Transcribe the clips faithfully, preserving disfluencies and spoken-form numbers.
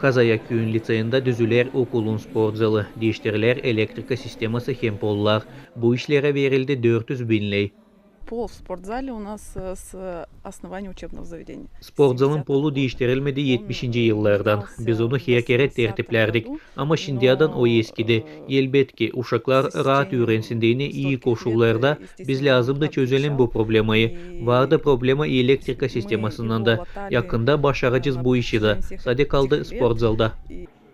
Kazayak küüyün liţeyindä düzüler okulun sportzalı, diiştirilär elektrika sisteması hem pollar. Bu işlerä verildi dört üz bin ley. Пол в спортзале у нас, э, с основания учебного заведения. Sportzalın polu diiştirilmedi etmişinci yıllardan. Biz onu her kerä tertiplärdik. Ama şindiyädän o eskidi. Elbetki, uşaklar raat üürensin deyni ii koşullarda, biz lääzımdı çözelim bu problemayı. Vardı problema elektrika sistemasınnan da. Yakında başaracez bu işi dä. Sade kaldı sportzalda.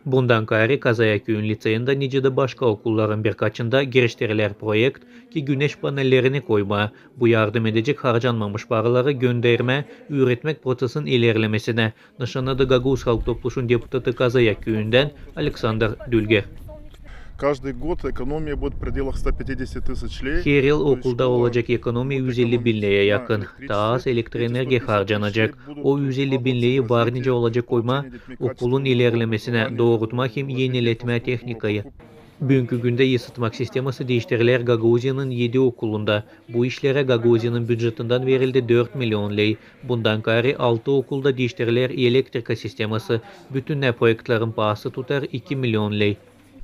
Bundan kaarä Kazayak küüyün liţeyindä, nicä dä başka okulların birkaçında giriştirilär proekt, ki güneş panellerini koymaa. Bu yardım edecek harcanmamış paraları göndermää, üüretmäk proţesin ilerlemesinä, nışannadı Gagauz Halk Topluşun deputatı Kazayak küüyündän Aleksandr Dülger. Каждый год экономия будет в пределах ста пятидесяти тысяч лей. Her yıl okulda olacek ekonomiya üz elli bin leyä yakın. Taa az elektroenergiya harcanacek. O üz elli bin leyi var nicä olacek koymaa okulun ilerlemesinä, doorutmaa hem eniletmää tehnikayı. Büünkü gündä ısıtmak sisteması diiştirilär Gagauziyanın edi okulunda. Bu işlerä Gagauziyanın bücetindän verildi dört million ley. Bundan kaarä altı okulda diiştirilär elektrika sisteması. Bütünnä proektlerin paası tutar iki million ley.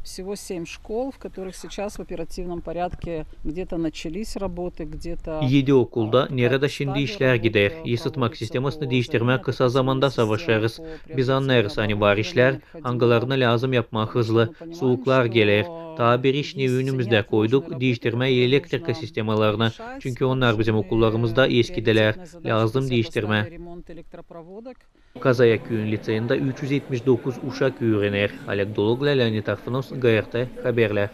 Всего семь школ, в которых сейчас в оперативном порядке где-то начались работы, где-то... Edi okulda, neredä şindi işlär gider. Isıtmak sistemasını diiştirmää kısa zamanda savaşêrız. Biz annêêrız, ani var işlär, angılarını lääzım yapmaa hızlı. Suuklar geler. Taa bir iş, ne önümüzdä koyduk, diiştirmää elektrika sistemalarını, çünkü onnar bizim okullarımızda eskidilär. Lääzım diiştirmää. Kazayak küüyün liţeyindä üç üz etmiş dokuz uşak üürener. Oleg Dologla, Leonid Arfinovs, GRT haberlär.